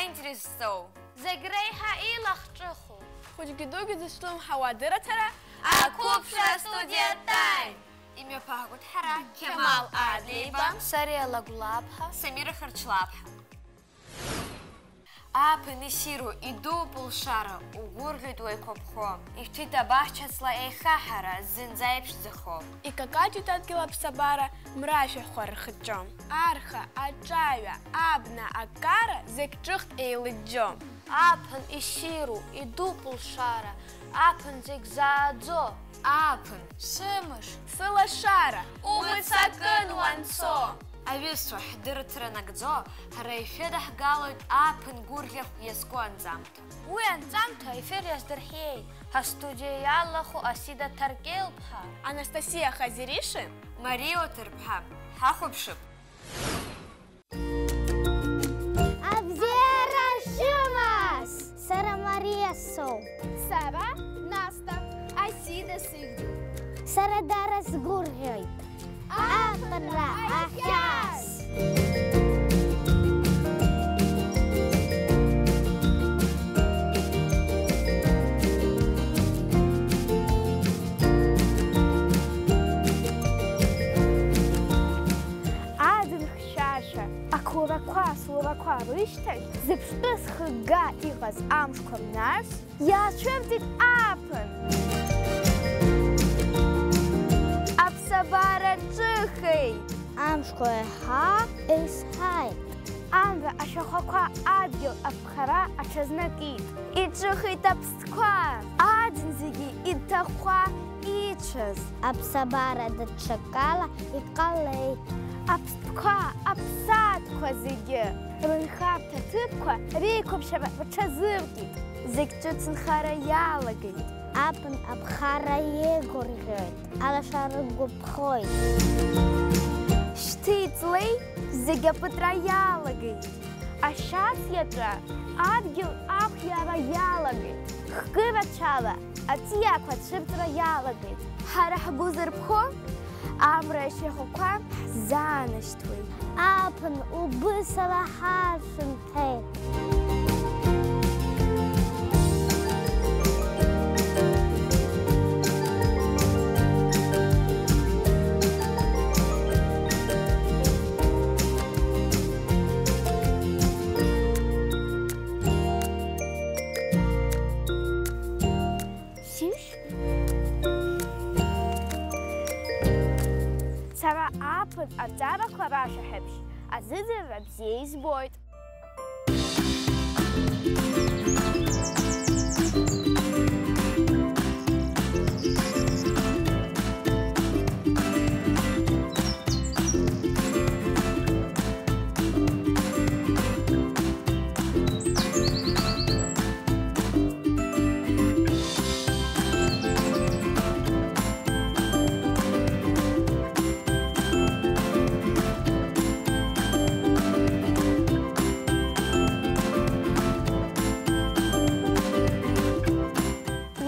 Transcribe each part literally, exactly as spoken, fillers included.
Интересс зҵоу. Зегь реиҳа илахҿыху. Хәыҷгьы дугьы зыҽлымҳауа адырраҭара. Ақәыԥшра астудиа Time. Имҩаԥаагоит ҳара Қьамал Адлеиба, Сариа Лагәлаԥҳа, Самира Харчлаԥҳа. Ааԥын иссиру, идууп улшара, угәырӷьоит уеиқәыԥхо. Ишәҭит абаҳча ҵла еихаҳара, зынӡа иԥшӡахо. Икакаҷуеит адгьыл аԥсабара, мра ашәахәа рхыҷҷо. Арха, аҿаҩа, абна, аккара, зегь ҿыхт еилыџьџьо. Ааԥын иссиру, идууп улшара, ааԥын зегь зааӡо. Ааԥын, сымш, сылашара, умыццакын уанцо. Аҩызцәа, ҳдырраҭара нагӡо, ҳара ишәыдаҳгалоит ааԥын гәырӷьахә иазку анҵамҭа. Уи анҵамҭа аефир иаздырхиеит ҳастудиа иалахәу Асида Ҭаркел-ԥҳа, Анастасиа Хазириши Мариа Оҭырԥҳа. Ҳахәаԥшып. Абзиара шәымаз! Сара Мариа соуп. Сара Наста. Асида сыжәлеит. Сара Дара сгәырӷьоит. Ааԥынра ахьаас! Аӡын хьшәашәа, ақәларақәа, асуларақәа рышьҭахь, зыԥштәы зхыгга иҟаз амшқәа мнарс, иаацәырҵит ааԥын. Аԥсабара ҿыхеит. Амшқәа еиҳа еизҳаит. Амра ашәахәақәа адгьыл аԥхара аҽазнакит. Иҿыхеит аԥстәқәа. Аӡын зегьы иҭахәа ицәаз. Аԥсабара даҽакала иҟалеит. Аԥстәқәа, аԥсаатәқәа зегьы рынхарҭа ҭыԥқәа реиқәыԥшьара рҽазыркит. Зегь ҿыц нхара иалагеит. Ааԥын аԥхара еигәырӷьоит, алашара гәаԥхоит. Шьҭеи ҵлеи зегь апытра иалагеит. Ашьац иаҵәа адгьыл ахә иара иалагеит. Хкы рацәала аҵиаақәа ацәырҵра иалагеит. Ҳара ҳгәы зырԥхо амра ашәахәақәа ҳзаанашьҭуеит. Ааԥын убысала ҳаршанҭеит. Сишь? Сара ааԥын аҵарақәа рашәаҳәабжь азыӡырҩра бзиа избоит.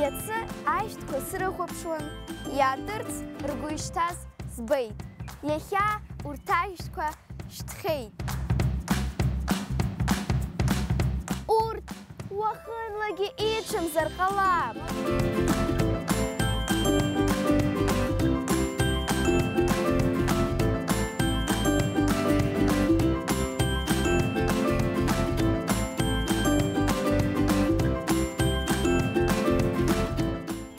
Иацы ашәҭқәа срыхәаԥшуан, иаатырц ргәы ишҭаз збеит. Иахьа урҭ ажәтәқәа шьҭхеит. Урҭ уахынлагьы иҽымзар ҟалап.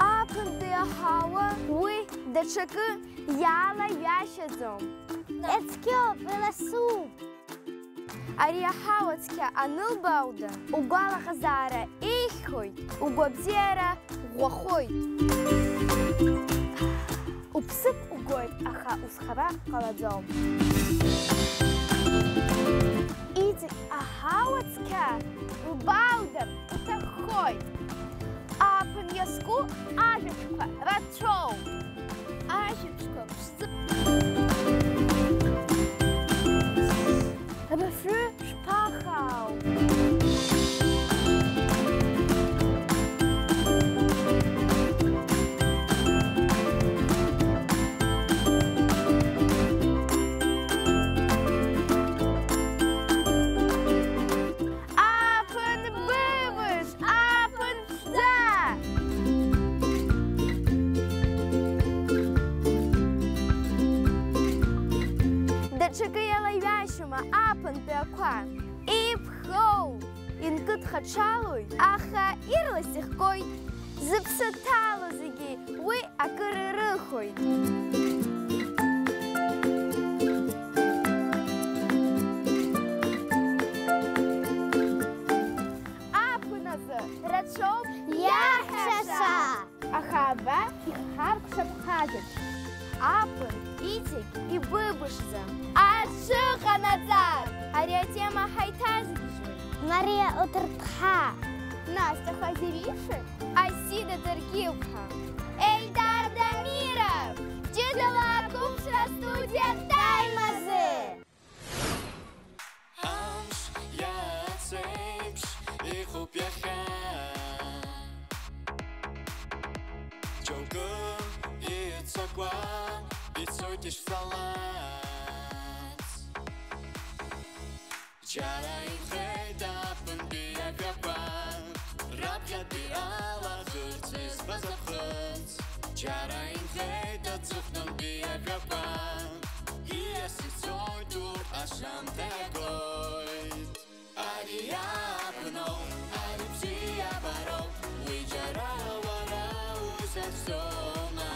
Ааԥынтәи аҳауа уи даҽакы иалаҩашьаӡом. Ицқьоуп, иласуп. Ари аҳауа цқьа анылбаауада, угәалаҟазаара еиӷьхоит, угәабзиара ӷәӷәахоит. Уԥсыԥ угоит, аха узхара ҟалаӡом. Иҵегь аҳауа цқьа лбааудар уҭаххоит. Ааԥын иазку ажәабжьқәа рацәоуп. Ажәабжьқәа ԥшӡа. Рыфҩы шԥахаау? Дхаҽалоит, аха ирлас ихгоит. Зыԥсы ҭало зегьы уи акыр ирыхоит. Ааԥын азы рацәоуп иаҳәаша. Аха абар ихҳаркәшап хаҵаҿ. Ааԥын иҵегь ибыбышӡа. Аҽы ҟанаҵар! Ари атема ҳаиҭазгьежьуеит. Мариа Уҭырԥҳа. Настя Хазериши. Асида Даргьылԥҳа. Елдар Дамиров. Ҷыдала ақәыԥшра астудиа Таймазы. Амш иацеиԥш ихуп иахьа. Џьоукы иццакуа ицоит ишцалац. Џьара инхеит аԥынтәи ажәақәа, раԥхьатәи алаӷырӡ избаз аԥхыӡ. Џьара инхеит аҵыхәтәантәи ажәақәа, ииас ицоит урҭ, ашамҭа иагоит. Ари абноуп, ари бзиабароуп, уи џьара уара узацома?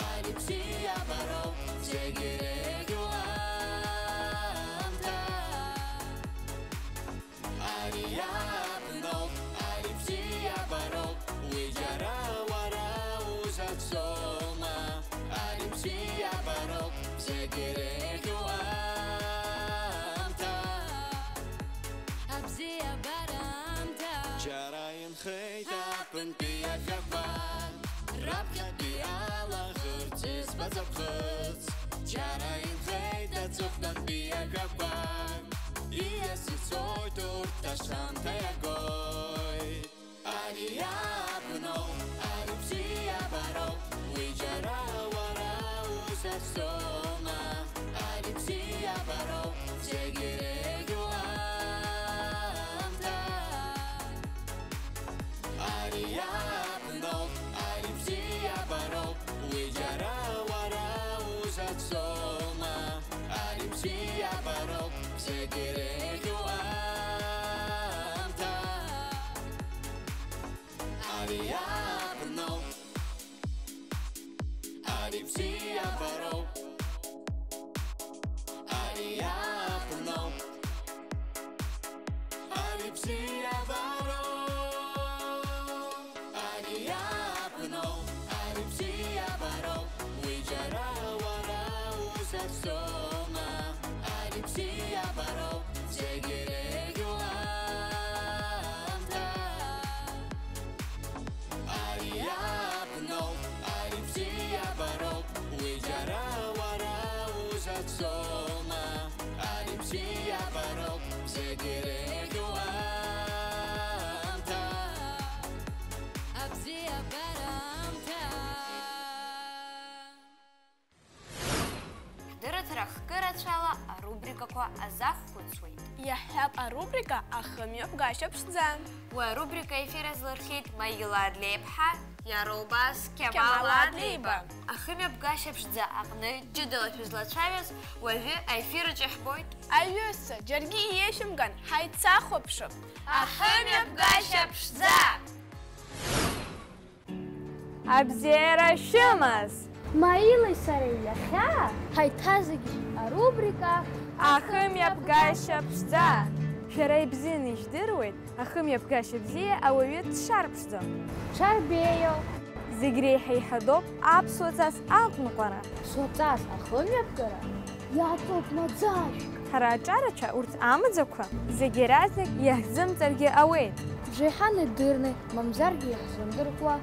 Ари бзиабароуп, зегь иреиӷьу аамҭа. Ари абноуп, ари бзиабароуп, уи џьара уара узацома? Ари бзиабароуп, зегь иреиӷьу аамҭа. Абзиабара аамҭа. Џьара инхеит аԥынтәи ажәақәа, раԥхьатәи алаӷырӡ избаз аԥхыӡ. Џьара инхеит аҵыхәтәантәи ажәақәа, ииас ицоит урҭ, ашамҭа иагоит. Ари абноуп, ари бзиабароуп, уи џьара уара узацома? Ари бзиабароуп, зегь иреиӷьу аамҭа. Ари абноуп, ари бзиабароуп, уи џьара уара узацома? Ари бзиабароуп, зегь иреиӷьу аамҭа. Ари абноуп, ари бзиабароуп, ари абноуп, ари бзиабароуп. Ари абноуп, ари бзиабароуп, уи џьара уара узацома? Ари бзиабароуп, зегь иреиӷьу аамҭа. Ари абноуп, ари бзиабароуп, уи џьара уара узацома? Ари бзиабароуп, зегь иреиӷьу аамҭа. Абзиабара аамҭа. Ҳдырраҭара хкы рацәала арубрикақәа азақәхәыцуеит. Иаҳҳәап, арубрика ахымҩаԥгашьа ԥшӡа. Уи арубрика аефир азлырхит Маила Адлеиԥҳа, иара убас Кьамал Адлеиба. Ахымҩаԥгашьа ԥшӡа аҟны ҷыдала шәызлацәажәаз уажәы аефир аҿы иаҳбоит. Аҩызцәа, џьаргьы иеишәымган, ҳаицахәаԥшып. Ахымҩаԥгашьа ԥшӡа! Абзиара шәымаз! Маилеи сареи иахьа ҳаиҭазыгьежь арубрика Ахымҩаԥгашьа ԥшӡа! Шәара ибзианы ижәдыруеит, ахымҩаԥгашьа бзиа ауаҩы дшарԥшӡом. Дшарбеиоу. Зегь реиҳа иҳадоуп аԥсуа ҵас аҟәныҟәара. Аԥсуа ҵас ахымҩаԥгара иаҵоуп маӡажәк. Ҳара аҿарацәа урҭ амаӡақәа зегь иаразнак иаҳзымҵаргьы ауеит. Бжеиҳан идырны, мамзаргьы иаҳзымдыркуа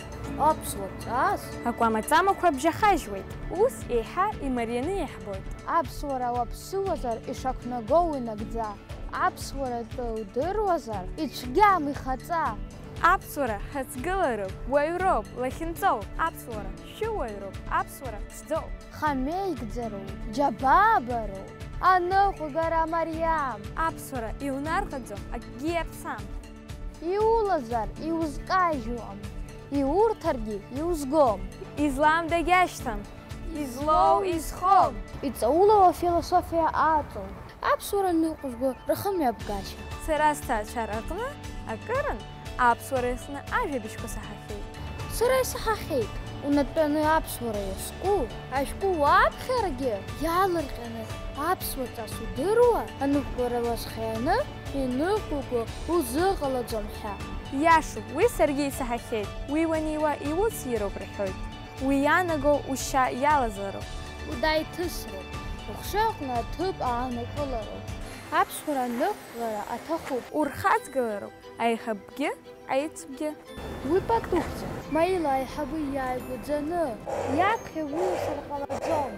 аԥсуа ҵас. Акәама-ҵамақәа бжьахажьуеит, ус еиҳа имарианы иаҳбоит. Аԥсуара уаԥсыуазар ишақәнаго уинагӡа. Аԥсуара тәы удыруазар, ицәгьам ихаҵа. Аԥсуара ҳаҵгылароуп, уаҩроуп, лахьынҵоуп. Аԥсуара шәыуаҩроуп, аԥсуара ԥшӡоуп. Хамеигӡароуп, џьабаабароуп, аныҟәгара мариам. Аԥсуара иунарҟаӡом, акгьы иаԥсам. Иулазар иузкажьуам, иурҭаргьы иузгом. Излам дагьашьҭам, излоу изхом. Иҵаулоу афилософиа аҵоу. Аԥсуара ныҟәызго рхымҩаԥгашьа. Сара сҭаацәара аҟны Акырынтә аԥсуара иасны ажәабжьқәа саҳахьеит. Сара исаҳахьеит, унатәаны аԥсуара иазку ашәҟәы уаԥхьаргьы, иаалырҟьаны аԥсуа ҵас удыруа, аныҟәгара уазхианы иныҟәуго узыҟалаӡом ҳәа. Иашоуп, уи саргьы исаҳахьеит, уи уаниуа иуцироуп рҳәоит. Уи иаанаго ушьа иалазароуп. Удааиҭысроуп, ухшыҩ аҟны аҭыԥ аанакылароуп. Аԥсуара аныҟәгара аҭахуп. Урхаҵгылароуп аиҳабгьы аиҵбгьы. Уи патуқәҵа, Маила аиҳабы иааигәаӡаны иаԥхьа уиасыр ҟалаӡом.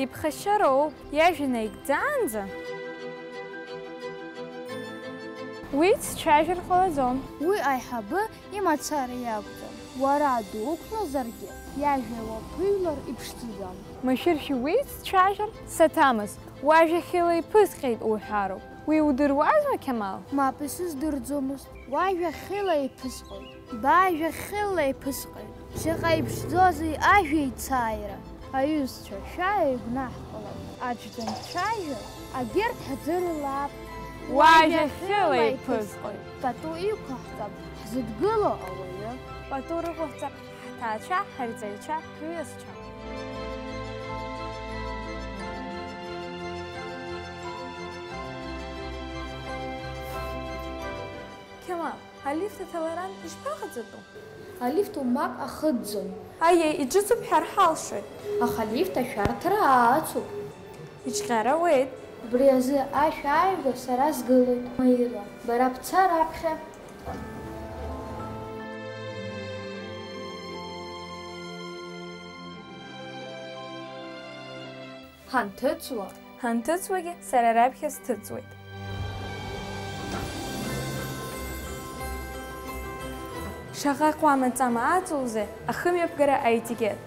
Иԥхашьароуп, иажәа наигӡаанӡа уи дцәажәар ҟалаӡом. Уи аиҳабы имацара иакәӡам, уара дуқәлазаргьы, иажәа уаԥыҩлар иԥшӡаӡам. Машәыршәа уи дцәажәар саҭамыз, уажәа хьыла иԥысҟеит уҳәароуп. Уи удыруазма, Қьамал? Мап, исыздырӡомызт. Уажәа хьыла иԥысҟоит. Бажәа хьыла иԥысҟоит. Шаҟа иԥшӡоузеи ажәа еицааира! Аҩызцәа, шәааи, игәнаҳкылап. Аӡә данцәажәо, агьырҭ ҳдырылап. Уажәа хьыла иԥысҟоит. Пату иқәаҳҵап ҳзыдгыло ауаҩы. Пату рықәаҳҵап ҳҭаацәа, ҳарҵаҩцәа, ҳҩызцәа. Қьамал, алифт аҭаларан ишԥаҟаҵатәу? Алифт умак ахыҵӡом. Аиеи, иҿыцуп ҳәа рҳалшоит. Аха алифт ашәарҭара ацуп. Иҿҟьар ауеит. Убри азы ашә ааигәа сара сгылоит. Маила, бара бца раԥхьа. Ҳанҭыҵуа. Ҳанҭыҵуагьы сара раԥхьа сҭыҵуеит. Шаҟа ҟәама ҵама аҵоузеи ахымҩаԥгара аетикет!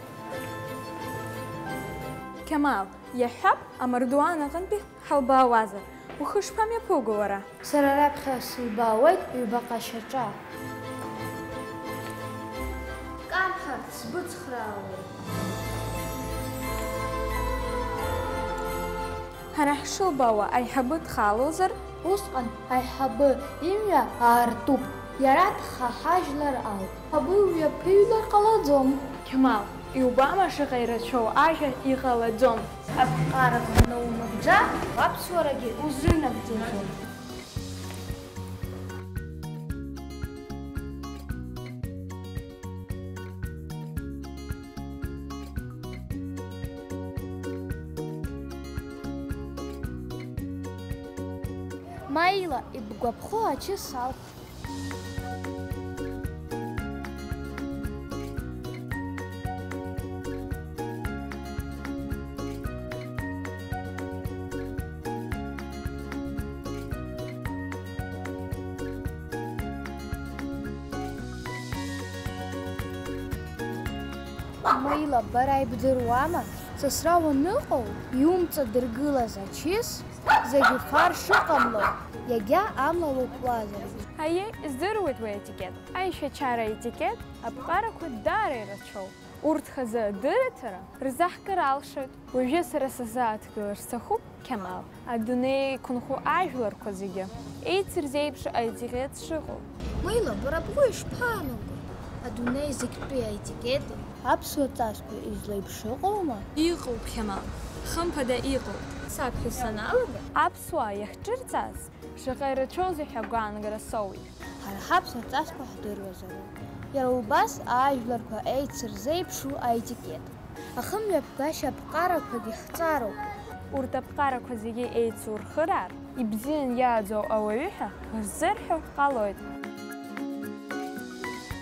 Қьамал, иаҳҳәап, амардуан аҟынтәи ҳалбаауазар, ухы шԥамҩаԥуго уара? Сара раԥхьа сылбаауеит ҩбаҟа шьаҿа. Камҳарц сбыцхраауеит. Ҳара ҳшылбаауа аиҳабы дхалозар? Усҟан аиҳабы имҩа аартуп, иара дхаҳажьлар ауп. Абы уи аԥыҩлар ҟалаӡом. Қьамал, иубама шаҟа ирацәоу ажәа иҟалаӡом. Аԥҟарақәа наунагӡа, аԥсуарагьы узынагӡаӡом. Маила, ибгәаԥхо ачыс алх. Маила, бара ибдыруама, сасра уаныҟоу, иумҵадыргылаз ачыс зегьы фар шыҟамло, иагьа амла уакуазаргьы. Аиеи, издыруеит уи аетикет. Аишәачара аетикет аԥҟарақәа даара ирацәоуп. Урҭ хазы адырраҭара рзаҳкыр алшоит. Уажәы сара сазааҭгылар сҭахуп, Қьамал, адунеи иқәынхо ажәларқәа зегьы еицырзеиԥшу аетикет шыҟоу. Маила, бара бгәы ишԥаанаго, адунеи зегьтәи аетикети? Аԥсуа ҵасқәа излеиԥшу ыҟоума? Иҟоуп, Қьамал, хымԥада иҟоуп. Саԥхьа саналага, аԥсуаа иахьҿырҵааз шаҟа ирацәоузеи ҳәа агәаанагара соуит. Ҳара ҳаԥсуа ҵасқәа ҳдыруазароуп. Иара убас ажәларқәа еицырзеиԥшу аетикет. Ахымҩаԥгашьа аԥҟарақәагьы ҳҵароуп. Урҭ аԥҟарақәа зегьы еицурхыраар, ибзиан иааӡоу ауаҩы ҳәа рзырҳәо ҟалоит.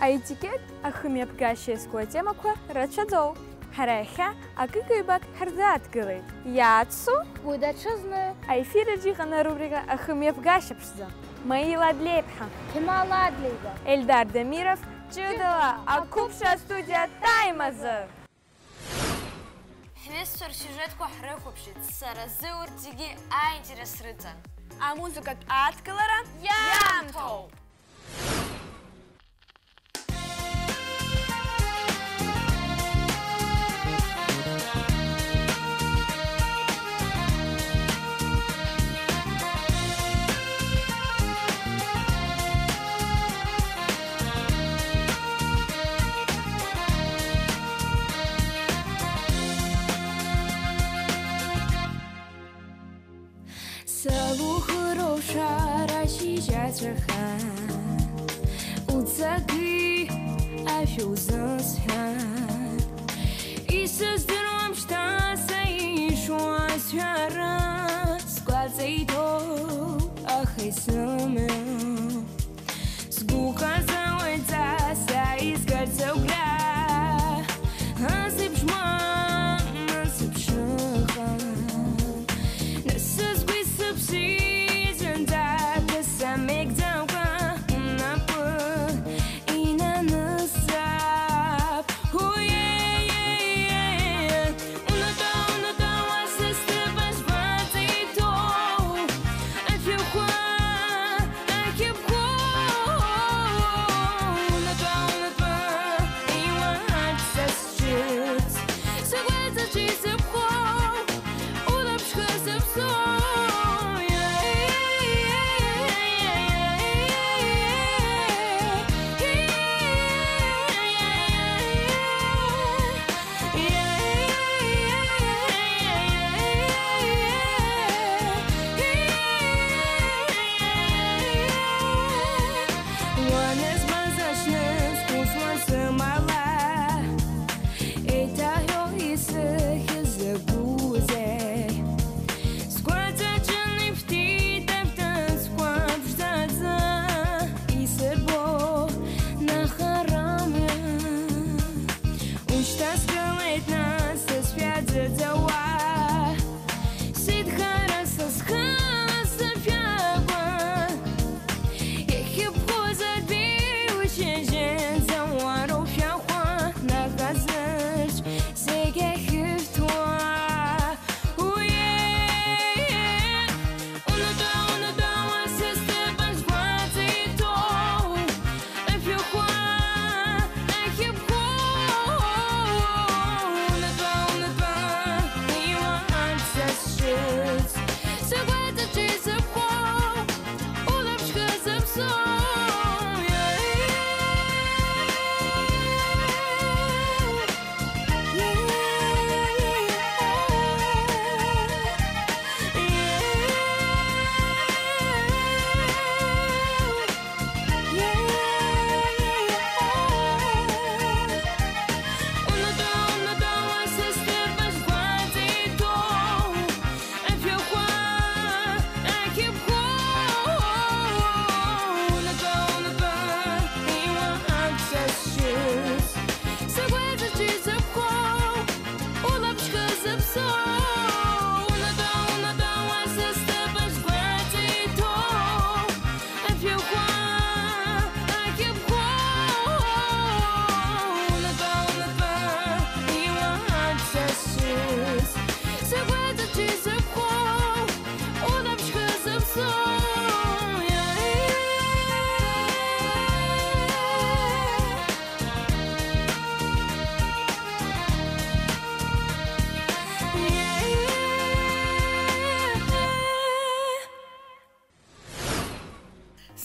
Аетикет ахымҩаԥгашьа иазку атемақәа рацәаӡоуп. Ҳара иахьа акык-ҩбак ҳарзааҭгылеит. Иацу? Уи даҽазны. Аефир аҿы иҟан арубрика Ахымҩаԥгашьа ԥшӡа. Маила Адлеиԥҳа. Қьамал Адлеиба. Ельдар Дамиров. Ҷыдала ақәыԥшра астудиа Time азы. Ҳҩызцәа рсиужетқәа ҳрыхәаԥшит, сара сзы урҭ зегьы аинтерес рыҵан. Амузыкатә ааҭгылара иаамҭоуп! Ацәаха, уцагьы ашәа узысҳәа. Исыздыруам шьҭа са ишуасҳәара, сгәаҵа иҭоу, аха исымоу. Сгәы хазауеит са, са изгарц агәра. Асеиԥш мам, асеиԥш ыҟан. Нас сызгәи сыԥси зынӡа самеигӡакәа унапы инанысҵап. Уе-е-е-е. Унатәа, унатәа, уа сызҭыԥ азгәаҵа иҭоу, ашәахәа ахьыбхәу. Унатәа, унатәа, иуааит са сҿыц, сгәаҵаҿы исыԥхоу, улаԥшқәа зыԥсоу. Уанызбаз аҽны схәыцуан сымала, еиҭаҳәо исыхьыз закәызеи? Сгәаҵаҿы ифтит аԥҭыӡқәа ԥшӡаӡа, исырбо нахарамҩа. Ушьҭа сгылеит нас сасшәа ӡыӡауа, сидхара са схы сашәакәа. Иахьыбхәыз адәеиужь шьыжьынӡа уара ушәахәа, наҟ азыршә зегь ахьырҭәуа. Уе-е-е. Унатәа, унатәа, уа сызҭыԥ азгәаҵа иҭоу, ашәахәа ахьыбхәу. Унатәа, унатәа, иуааит са сҿыц, сгәаҵаҿы исыԥхоу, улаԥшқәа зыԥсоу. Сгәаҵаҿы исыԥхоу, улаԥшқәа зыԥсоу, унатәа, унатәа, уа сызҭыԥ азгәаҵа иҭоу, ашәахәа ахьыбхәу, унатәа, унатәа, иуааит са сҿыц, сгәаҵаҿы исыԥхоу, улаԥшқәа зыԥсоу.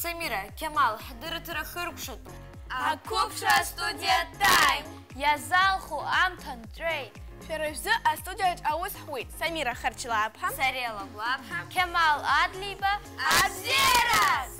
Самира, Кьамал, ҳдырраҭара хыркәшатәуп. Ақәыԥшра астудиа Time. Иазалху амҭан ҵәеи. Шәара шәзы астудиаҿ аус ҳуит Самира Харчлаԥҳа, Сариа Лагәлаԥҳа, Кьамал Адлиба. Абзиараз!